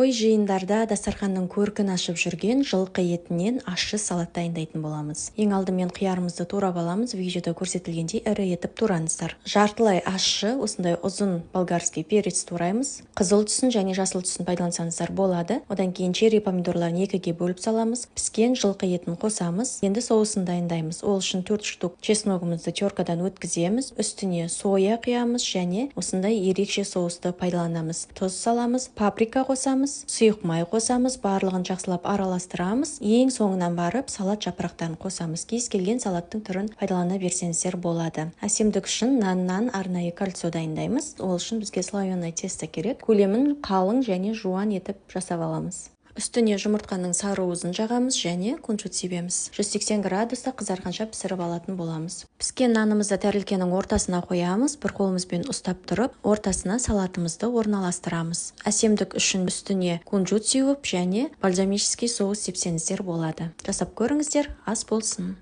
Той жиындарда дастарханның көркін ашып жүрген жылқы етінен ащы салат дайындайтын боламыз. Ең алдымен қиярымызды турап аламыз. Видеода көрсетілгендей ірі етіп тураңыздар. Жартылай ащы осындай ұзын болгарский перец тураймыз. Қызыл түсін және жасыл түсін пайдалансаңыздар болады. Одан кейін черри помидорларын екіге бөліп саламыз. Піскен жылқы етін қосамыз. Енді соусын дайындаймыз. Ол үшін 4 штук чесногымызды теркадан өткіземіз. Үстіне соя құямыз және осындай ерекше соусты пайдаланамыз. Тұз саламыз, паприка қосамыз, сұйық май қосамыз, барлығын жақсылап араластырамыз. Ең соңынан барып салат жапырақтарын қосамыз. Кез келген салаттың түрін пайдалана берсеңіздер болады. Әсемдік үшін наннан арнайы кольцо дайындаймыз. Ол үшін бізге слоеное тесто керек. Көлемін қалың және жуан етіп жасап аламыз. Үстіне жұмыртқаның сары уызын жағамыз және кунжут себеміз. 180 градуста қызарғанша пісіріп алатын боламыз. Піскен нанымызды тәрелкенің ортасына қоямыз, бір қолымызбен ұстап тұрып, ортасына салатымызды орналастырамыз. Әсемдік үшін үстіне кунжут сеуіп және бальзамический соус сепсеңіздер болады. Жасап көріңіздер, ас болсын.